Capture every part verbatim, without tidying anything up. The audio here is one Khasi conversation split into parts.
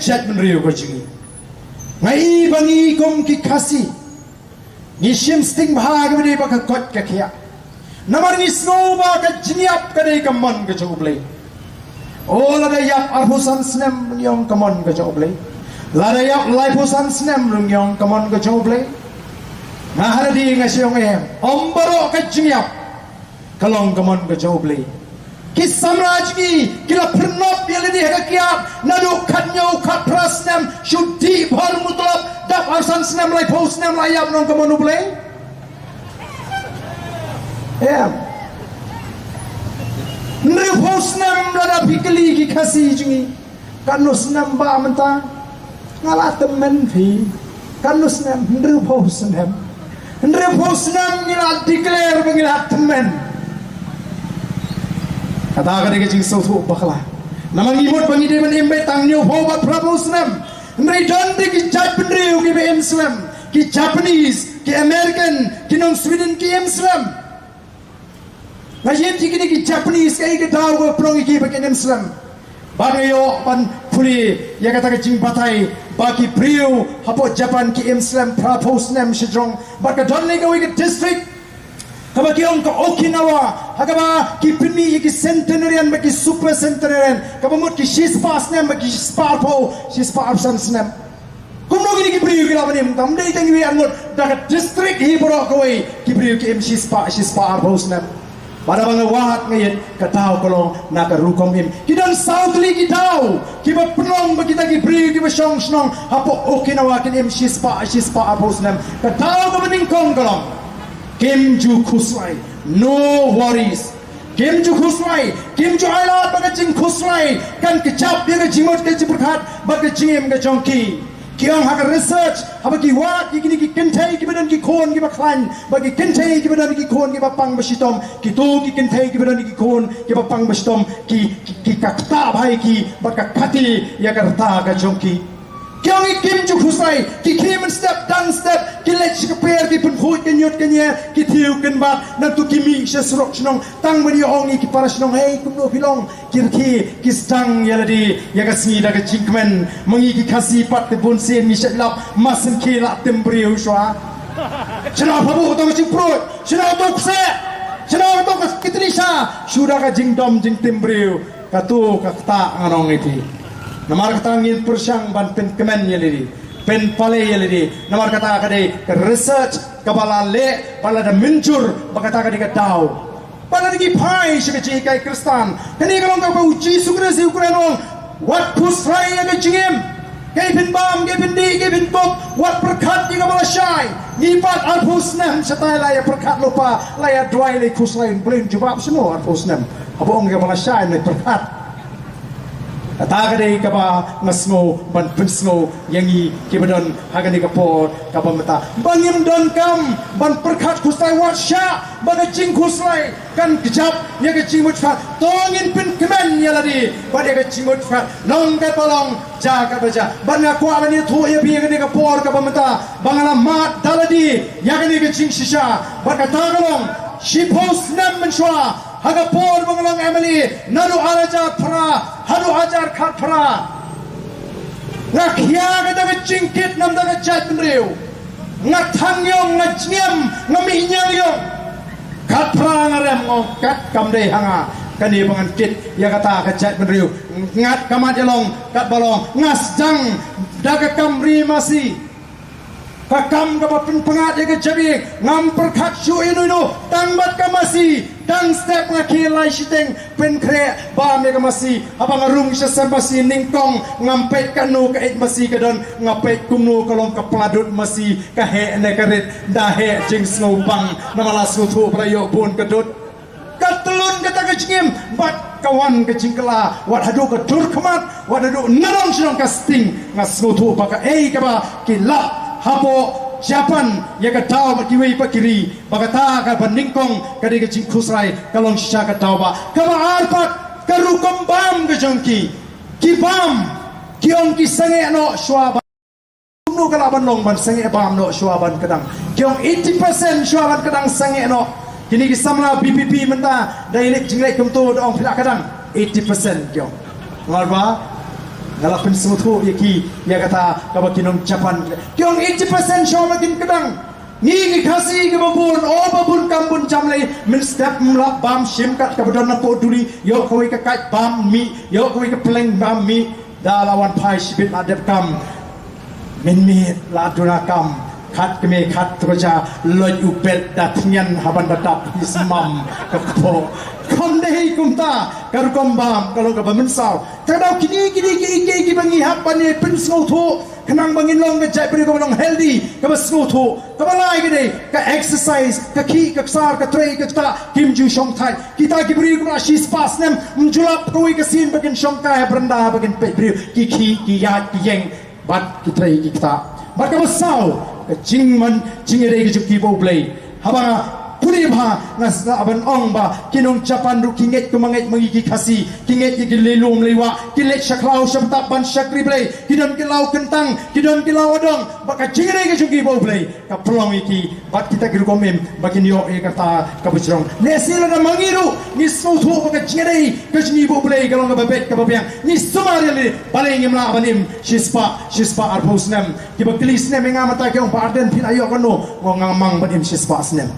Jaitbynriew ka jong ngi. Nga i ba ngi kum ki Khasi ngi shim sting bha kaba dei ba ka koit ka khiah. Namar ngi sngew ba ka jingïap ka dei ka mon ka jong U Blei. O lada ïap arphew san snem ngi ong ka mon ka jong U Blei. Lada ïap laiphew san snem ngi ong ka mon ka jong U Blei. Nga ha lade nga shu ong em, ym baroh ka jingïap ka long ka mon ka jong U Blei. Ki samla jong ngi ki la pynlong ïa lade ha ka kiad naduh khathynñiew khatphra snem shu dih bha mutlop, dap arphew san snem laiphew snem la ïap, nong ka mon U Blei. Em. Hynriewphew snem lada phi kylli ki Khasi jong ngi. Katno snem ba mynta? Nga la tymmen phi. Katno snem? Hynriewphew snem. Hynriewphew snem ngi la declare ba ngi la tymmen. Kata ka dei ka jingsngewthuh bakla. Namar ngi mut ba ngi dei ban im beit tang hynñiewphew bad phraphew snem. Hynrei don de ki jaitbynriew kiba im slem. Ki Japanese, ki American, ki nong Sweden ki im slem. Nga ïeit ïa kine ki Japanese, kaei ka daw kaba pynlong ïa ki ba kin im slem. Bad nga ïoh ban pule ïa kata ka jingbatai ba ki briew hapoh Japan ki im slem phraphew snem shajrong. Bad ka don ne kawei ka district kaba ki ong ka Okinawa, ha kaba ki pynmih ïa ki centenarian bad ki super centenarian, kaba mut ki shispah snem bad ki shispah arphew, shispah arphew san snem. Kumno kine ki briew ki lah ban im? Kam dei tang iwei arngut, da ka district hi baroh kawei ki briew ki im shispah, shispah arphew snem. Bad haba nga wad nga ïeit, ka daw ka long na ka rukom im. Ki don saw tylli ki daw kiba pynlong ba kita ki briew kiba shong shnong hapoh Okinawa kin im shispah, shispah arphew snem. Ka daw kaba nyngkong ka long, kim ju khuslai, no worries. Kim ju khuslai, kim ju ailad ba ka jingkhuslai kan kjap ïa ka jingmut ka jingpyrkhat bad ka jingim ka jong ki. Ki ong ha ka research, haba ki wad ïa kine ki kynthei kiba don ki khun kiba khlaiñ bad ki kynthei kiba don ki khun kiba pang ba shitom, kito ki kynthei kiba don ki khun kiba pang ba shitom, ki, ki, ki ka ktah bha ïa ki bad ka khati ïa ka rta ka jong ki. Ki ong i kim ju khuslai, ki khie mynstep dang step, ki leit sha ka per, ki pynkhuid ka ñiut ka ñier, ki thiew kynbat, nangta ki mih sha surok shnong, tang ban ïa ong ïa ki para shnong, hei, kumno phi long? Ki rkhie, ki sdang ïa lade ïa ka sngi da ka jingkmen. Ma ngi ki Khasi pat te bun sien ngi shait lap, ma sngewkhie la tim briew shuwa. Shano pha buh to ka jingpruid, shano to ka kseh, shano to ka kitlisha, shu da ka jingdom jingtim briew. Kato ka ktah ngan ong ïa phi. Namar kata ngin pyrshang ban pynkmen ïa lade, pynpalei ïa lade. Namar kata ka dei ka research kaba la leh, ba la da mynjur ba kata ka dei ka daw. Ba la da ngi phai sha ka jinghikai Khristan. Kane ka long kaba u Jisu Khrist u kren, ong, wat khuslai ïa ka jingim. Kaei phin bam, kaei phin dih, kaei phin tup, wat pyrkhat ïa kaba lashai. Ngi pat arphew snem shatai la ïa pyrkhat lypa, la ïa duwai, la ïa khuslai, Blei un jubab shano arphew snem? Haba ong ïa kaba lashai, la ïa pyrkhat. Kata ka dei kaba nga sngew ban pynsngew ïa ngi kiba don ha kane ka por kaba mynta, ba ngim donkam ban pyrkhat khuslai, wat shah ba ka jingkhuslai kan kjap ïa ka jingmutphah. To ngin pynkmen ïa lade bad ïa ka jingmutphah. Long katba long, jia katba jia. Bad nga kwah ban ïathuh ïa phi ïa kane ka por kaba mynta ba nga la mad da lade ïa kane ka jingshisha. Bad kata ka long, shiphew snem mynshuwa, ha ka por ba nga long M L A, naduh ar hajar phra haduh ar hajar khatphra, nga khia kata ka jingkit namar ka jaitbynriew. Nga thang ïong, nga jngiam, nga mih ñiang ïong. Khatphra nga rem, nga ong kat kam dei ha nga kane ba ngan kit ïa kata ka jaitbynriew. Ngat ka mat ïa long katba long, nga sdang da ka kam ri masi. Ka kam kaba pynpyngngad ïa ka jabieng, ngam pyrkhat shuh ïa uno uno, tang bad ka masi, tang step nga khie lai shiteng, pynkhreh bam ïa ka masi. Haba nga rung sha sem masi nyngkong, ngam peit kano ka eit masi ka don, nga peit kumno ka long ka pla dud masi, ka heh ne ka rit, da heh jingsngewbang, namar la sngewthuh ba la ïoh bun ka dud. Ka tlun kata ka jingim, bad ka wan ka jingkylla, wat haduh ka dur khmat, wat haduh nadong shnong ka sting. Nga sngewthuh ba kaei kaba ki lap hapoh Japan ïa ka daw bad kiwei pat ki ri, ba kata kaba nyngkong ka dei ka jingkhuslai, ka long shisha ka daw. Ba kaba ar pat, ka rukom bam ka jong ki. Ki bam, ki ong ki sangeh noh shuwa ba Kumno ka lah ban long ban sangeh bam noh shuwa ban kdang? Ki ong eighty percent shuwa ban kdang sangeh noh. Kine ki samla V P P mynta da ïaleh jingleh kumto da ong phi lah kdang eighty percent ki ong. Namar ba Nga la pynsngewthuh ïa ki, ïa kata kaba ki nong Japan ki ong eighty percent shuwa ba kin kdang. Ngi ki Khasi kiba bun, o ba bun kam bun jam lei, mynstep ym lah bam shim kat kaba don na poh duli, ïoh kawei ka kait bam mih, ïoh kawei ka pleng bam mih, da la wan phai shibit la dep kam. Mynmiet la duna kam, khat kmie khat tyrja, loit u bet da thngen ha ban da dap hi smam ka kpoh. Kam dei kumta ka rukom bam ka long kaba mynsaw. Ka dei kine kine ki, ki, ki, kiba ngi hap ban ïa pynsngewthuh khnang ba ngin long ka jaitbynriew kaba long healthy, kaba sngewthuh. Kaba lai ka dei ka exercise, ka khih ka ksar, ka trei ka ktah, kim ju shong thait. Kita ki briew kiba shispah snem, ym ju lap kawei ka sien ba kin shong kai ha branda ba kin peit briew, ki khih ki ïaid ki ïeng bad ki trei ki ktah. Bad kaba saw, ka jingman jingïadei ka jong ki bad U Blei. Haba nga pule bha nga sngewthuh ban ong ba ki nong Japan ruh ki ngeit kumba ngeit ma ngi ki Khasi, ki ngeit ïa ki lei lum lei wah, ki leit sha khlaw sha btap ban shakri Blei, ki don ki law kyntang, ki don ki law adong, bad ka jingïadei ka jong ki bad U Blei ka pynlong ïa ki bad kita ki rukom im ba kin ïoh ïa kata kaba jrong. Lehse lada ma ngi ruh ngi sngewthuh ba ka jingïadei ka jong ngi bad U Blei ka long kaba beit kaba biang, ngi sumar ïa lade, balei ngim lah ban im shispah, shispah arphew snem. Kiba kylli snem ïa nga mynta ki ong, Bah Ardent phi la ïoh kano? Nga ong nga mang ban im shispah snem.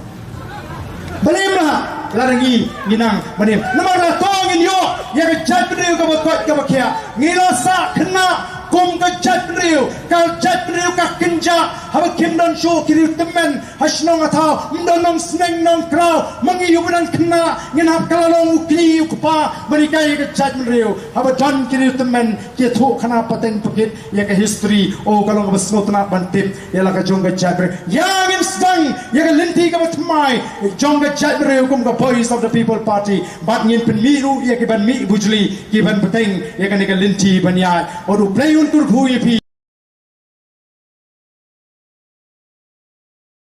Balei ym lah? Lada ngi, ngi nang ban im. Namar lada to ngin ïoh ïa ka jaitbynriew kaba koit kaba khiah. Ngi la sah khynnah kum ka jaitbynriew, ka jaitbynriew ka kynjah. Haba kim don shuh ki riew tymmen ha shnong ha thaw, ym don nongsneng nongkraw, ma ngi ruh ba dang khynnah ngin hap ka la long u kñi u kpa ban hikai ïa ka jaitbynriew. Haba don ki riew tymmen ki ïathuh khana pateng pakit ïa ka history, o ka long kaba sngewtynnat ban tip ïa la ka jong ka jaitbynriew. Ïa ngin sdang ïa ka lynti kaba thymmai jong ka jaitbynriew kum ka Voice of the People Party, bad ngin pynmih ruh ïa ki ban mih bujli, ki ban bteng ïa kane ka lynti ban ïaid. Bad U Blei un kyrkhu ïa phi.